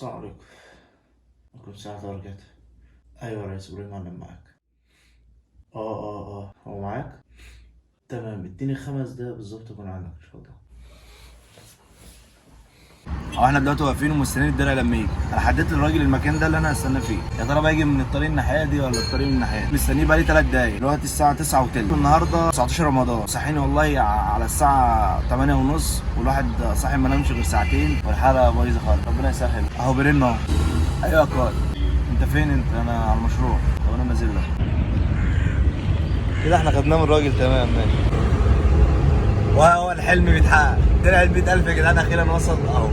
السلام عليكم. كل ساعة وبركاته. ايوه يا ريس ابراهيم معلم معاك. هو معاك؟ تمام، اديني 5 دقايق بالظبط اكون عندك ان شاء الله. هو احنا دلوقتي واقفين ومستنيين الدرع لما يجي. انا حددت للراجل المكان ده اللي انا هستنى فيه، يا ترى بقى يجي من الطريق الناحية دي ولا الطريق من الناحية دي؟ مستنيه بقالي 3 دقايق. دلوقتي الساعة 9:20، النهارده 19 رمضان. صحيني والله على الساعة 8:30، والواحد صاحي ما نامش غير ساعتين، والحالة بايظة خالص. ربنا يسهل. اهو بيرن اهو. ايوه يا قائد، انت فين؟ انت انا على المشروع. طب انا نازل لك كده. احنا خدناه من الراجل، تمام ماشي. وهو الحلم بيتحقق، درع ال 100,000 يا جدعان اخيرا وصل اهو.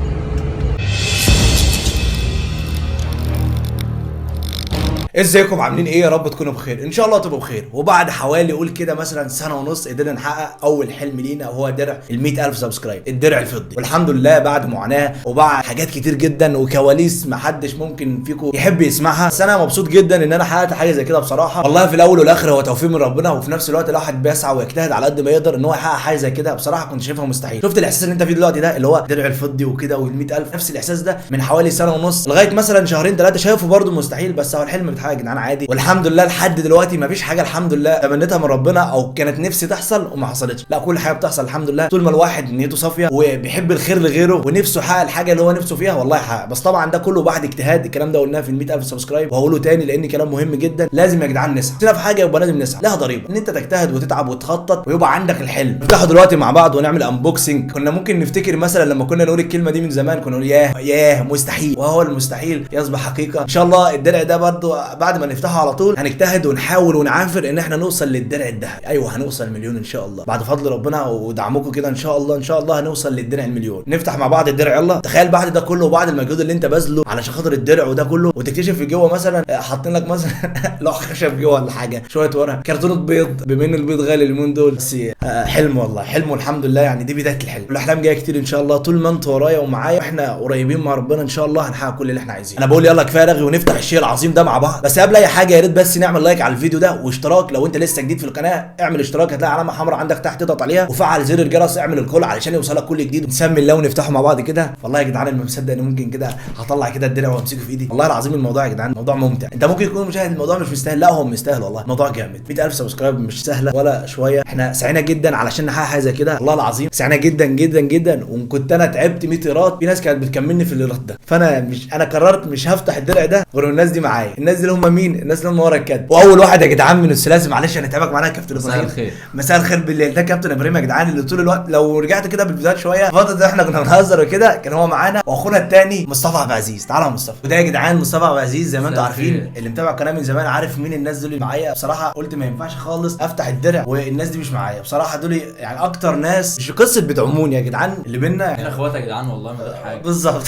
ازيكم عاملين ايه؟ يا رب تكونوا بخير، ان شاء الله تبقوا بخير. وبعد حوالي قول كده مثلا 1.5 سنة قدرنا نحقق اول حلم لينا، وهو درع ال 100,000 subscribe، الدرع الفضي. والحمد لله بعد معاناة وبعد حاجات كتير جدا وكواليس ما حدش ممكن فيكم يحب يسمعها، بس انا مبسوط جدا ان انا حققت حاجة زي كده بصراحة. والله في الاول والاخر هو توفيق من ربنا، وفي نفس الوقت الواحد بيسعى ويجتهد على قد ما يقدر ان هو يحقق حاجة زي كده. بصراحة كنت شايفها مستحيل. شفت الاحساس اللي انت فيه دلوقتي ده، اللي هو درع الفضي وكده وال 100,000، نفس الاحساس ده من حوالي 1.5 سنة لغاية مثلا 2 3 شهور شايفه برده مستحيل، بس هو الحلم بيتحقق يا جدعان عادي. والحمد لله لحد دلوقتي مفيش حاجة الحمد لله تمنيتها من ربنا او كانت نفسي تحصل وما حصلتش، لا كل حاجة بتحصل الحمد لله. طول ما الواحد نيته صافية وبيحب الخير لغيره ونفسه يحقق الحاجة اللي هو نفسه فيها والله يحقق. بس طبعا ده كله بعد اجتهاد. الكلام ده قلناه في ال 100,000 subscribe وهقوله تاني لان كلام مهم جدا. لازم يا جدعان نسعى في حاجة، يبقى لازم نسعى لها ضريبة ان انت تجتهد وتتعب وتخطط ويبقى عندك الحلم. نفتحه دلوقتي مع بعض ونعمل unboxing. كنا ممكن نفتكر مثلا لما كنا نقول الكلمة دي من زمان كنا نقول ياه ياه مستحيل، وهو المستحيل يصبح حقيقة ان شاء الله. الدرع ده برضو بعد ما نفتحه على طول هنجتهد ونحاول ونعافر ان احنا نوصل للدرع الذهبي. ايوه هنوصل مليون ان شاء الله بعد فضل ربنا ودعمكم كده. ان شاء الله ان شاء الله هنوصل للدرع المليون. نفتح مع بعض الدرع يلا. تخيل بعد ده كله وبعد المجهود اللي انت باذله علشان خاطر الدرع وده كله، وتكتشف في جوه مثلا حاطين لك مثلا لوح خشب جوه ولا حاجة، شوية ورق، كرتونة بيض، بما ان البيض غالي اليومين دول. بس حلم والله حلم، والحمد لله. يعني دي بداية الحلم، الاحلام جاية كتير ان شاء الله. طول ما انت ورايا ومعايا واحنا قريبين مع ربنا ان شاء الله هنحقق كل اللي احنا عايزينه. انا بقول يلا كفاية رغي ونفتح الشيء العظيم ده مع بعض. بس قبل اي حاجة يا ريت بس نعمل like على الفيديو ده واشتراك. لو انت لسه جديد في القناة اعمل اشتراك، هتلاقي علامة حمراء عندك تحت اضغط عليها، وفعل زر الجرس، اعمل الكل علشان يوصلك كل جديد. نسمي الله ونفتحه مع بعض كده. والله يا جدعان انا مصدق ان ممكن كده هطلع كده الدرع وامسكه في ايدي. والله العظيم الموضوع يا جدعان موضوع ممتع. انت ممكن يكون مشاهد الموضوع مش مستاهل، لا هو مستاهل والله، موضوع جامد. 100,000 subscribe مش سهلة ولا شوية. احنا سعينا جدا علشان نحقق حاجة زي كده والله العظيم، سعينا جدا جدا جدا. وان كنت انا تعبت 100 ايراد، في ناس كانت بتكملني في الايراد ده، فانا مش انا قررت مش هفتح الدرع ده غير الناس دي معايا. الناس دي اللي هم مين؟ الناس اللي هم ورا الكاد. واول واحد يا جدعان من الثلاثي، معلش انا تعبك معانا يا كابتن ابراهيم. مساء الخير. مساء الخير بالليل. ده كابتن ابراهيم يا جدعان اللي طول الوقت لو رجعت كده بالفيديوهات شوية الفترة دي احنا كنا بنهزر وكده كان هو معانا. واخونا الثاني مصطفى عبد العزيز. تعالى يا مصطفى. وده يا جدعان مصطفى عبد العزيز زي ما انتم عارفين، اللي متابع القناة من زمان عارف مين الناس دول اللي معايا. بصراحة قلت ما ينفعش خالص افتح الدرع والناس دي مش معايا. بصراحة دول يعني اكتر ناس، مش قصة بتعموني يا جدعان اللي بينا، احنا اخوات يا جدعان والله من غير حاجة بالظبط.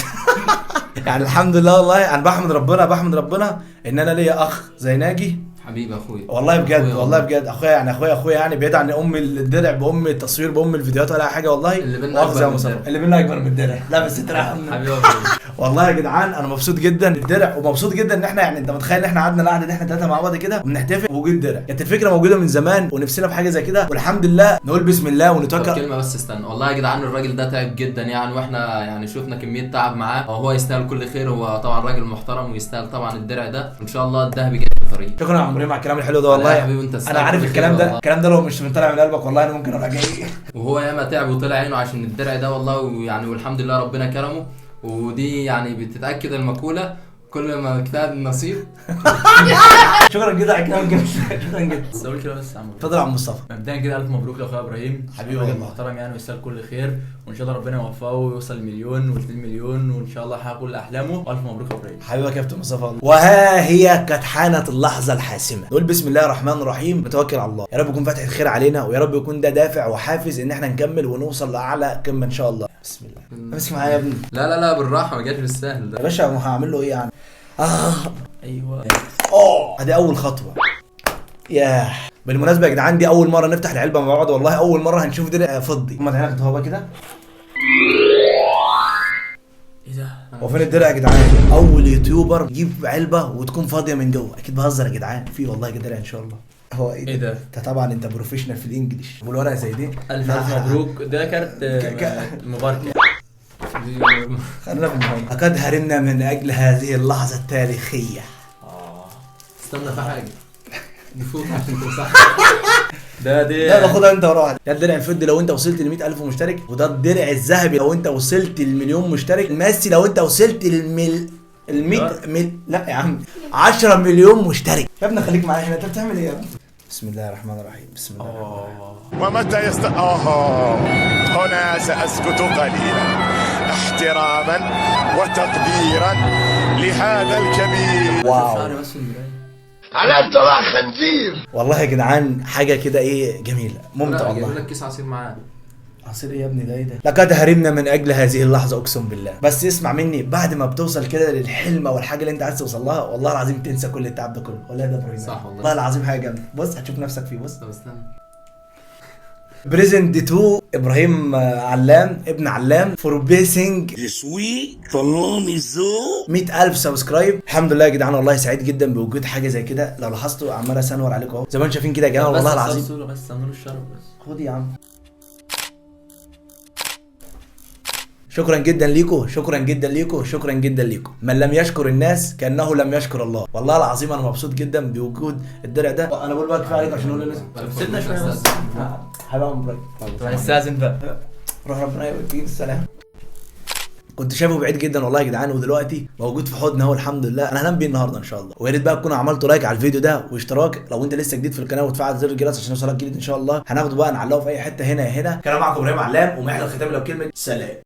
يعني الحمد لله والله انا بحمد ربنا، بحمد ربنا ان انا ليا اخ زي ناجي حبيبي اخويا والله بجد، والله بجد اخويا، يعني اخويا اخويا يعني بعيد عن ام الدرع بام التصوير بام الفيديوهات ولا حاجة والله. اللي بينا اكبر من الدرع، اللي بينا اكبر من الدرع. لا بس انت حبيبي اخويا والله يا جدعان انا مبسوط جدا بالدرع، ومبسوط جدا ان احنا يعني انت متخيل ان احنا قعدنا القعدة دي احنا 3 مع بعض كده وبنحتفل بوجود درع. كانت الفكرة موجودة من زمان ونفسنا في حاجة زي كده، والحمد لله نقول بسم الله ونتوكل. كلمة بس استنى، والله يا جدعان الراجل ده تعب جدا يعني، واحنا يعني شفنا كمية تعب معاه، وهو يستاهل كل خير. هو طبعا راجل محترم ويستاهل طبعا الدرع ده، وان شاء الله الذهبي جاي في الطريق. شكرا يا عمرو على الكلام الحلو ده والله يا حبيبي. انت انا عارف الكلام ده، الكلام ده لو مش طالع من قلبك والله انا ممكن ابقى جاي. وهو ياما تعب وطلع عينه عشان الدرع ده والله، ويعني والحمد لله ربنا كرمه. ودي يعني بتتاكد المقولة، كل ما اجتهد النصيب. شكرا جدا على الكلام الجميل، شكرا جدا. بس اقول كده بس يا عم. اتفضل يا عم مصطفى. مبدئيا كده الف مبروك لاخويا ابراهيم حبيبي والله، محترم يعني ويستاهل كل خير، وان شاء الله ربنا يوفقه ويوصل مليون و2 مليون، وان شاء الله يحقق كل احلامه. والف مبروك يا ابراهيم حبيبي يا كابتن مصطفى. وها هي قد حانت اللحظة الحاسمة. نقول بسم الله الرحمن الرحيم، نتوكل على الله. يا رب يكون فتح الخير علينا، ويا رب يكون ده دافع وحافز ان احنا نكمل ونوصل لاعلى قمة ان شاء الله. بسم الله. امسك معايا يا ابني. لا لا لا بالراحة، ما جاش بالسهل ده يا باشا. ما هعمل له ايه يعني؟ ايوه ادي اول خطوة. ياه بالمناسبة يا جدعان دي اول مرة نفتح العلبة مع بعض والله، اول مرة هنشوف درع فضي. ما عينك هو بقى كده. ايه ده؟ هو فين الدرع يا جدعان؟ اول يوتيوبر يجيب علبة وتكون فاضية من جوه. اكيد بهزر يا جدعان، في والله درع ان شاء الله. هو ايه ده؟ انت طبعا انت professional في ال English والورقة زي دي. الف الف مبروك، ده كارت مباركة. خلينا في المهم. لقد هرمنا من اجل هذه اللحظة التاريخية. استنى في حاجة دي فوق عشان تمسحها. ده دي لا باخدها انت وروح. ده الدرع الفضي لو انت وصلت ل 100,000 مشترك، وده الدرع الذهبي لو انت وصلت للمليون مشترك، الماسي لو انت وصلت للمل ال 100 لا يا عم 10 مليون مشترك. يا ابني خليك معايا هنا، انت بتعمل ايه يا ابني؟ بسم الله الرحمن الرحيم، بسم الله الرحمن الرحيم. ومتى هنا سأسكت قليلا احتراما وتقديرا لهذا الكبير. واو شعري بس في المراية. على طلع خنزير. والله يا جدعان حاجة كده ايه جميلة ممتعة جايب والله. لك كيس عصير معاه. عصير ايه يا ابني ده؟ ايه ده؟ لقد هرمنا من اجل هذه اللحظة اقسم بالله. بس اسمع مني، بعد ما بتوصل كده للحلم او الحاجة اللي انت عايز توصل لها والله العظيم تنسى كل التعب ده كله. والله ده ابراهيم صح والله. والله العظيم حاجة جامدة. بص هتشوف نفسك فيه. بص طب استنى. present to ابراهيم علام ابن علام for passing Je suis colonisé. 100,000 subscribe. الحمد لله يا جدعان، والله سعيد جدا بوجود حاجة زي كده. لو لاحظتوا عمال اسنور عليكم اهو زي ما انتم شايفين كده يا جماعة والله العظيم. صورة بس نور الشرف بس. خد يا عم. شكرا جدا ليكم، شكرا جدا ليكم، شكرا جدا ليكم. من لم يشكر الناس كانه لم يشكر الله. والله العظيم انا مبسوط جدا بوجود الدرع ده. انا بقول بقى كفاية عليك عشان اقول للناس. سيبنا شوية بس. حبيبي يا ابراهيم. طب هنستأذن بقى. روح ربنا يوديك السلام. كنت شايفه بعيد جدا والله يا جدعان، ودلوقتي موجود في حضني اهو الحمد لله. انا هنام بيه النهارده ان شاء الله. ويا ريت بقى تكونوا عملتوا like على الفيديو ده واشتراك لو انت لسه جديد في القناة، وتفعل زر الجرس عشان يوصلك جديد ان شاء الله. هناخده بقى نعلقه في اي حتة هنا هنا. كان معكم ابراهيم علام، ومحل الختام لو كلمة سلام.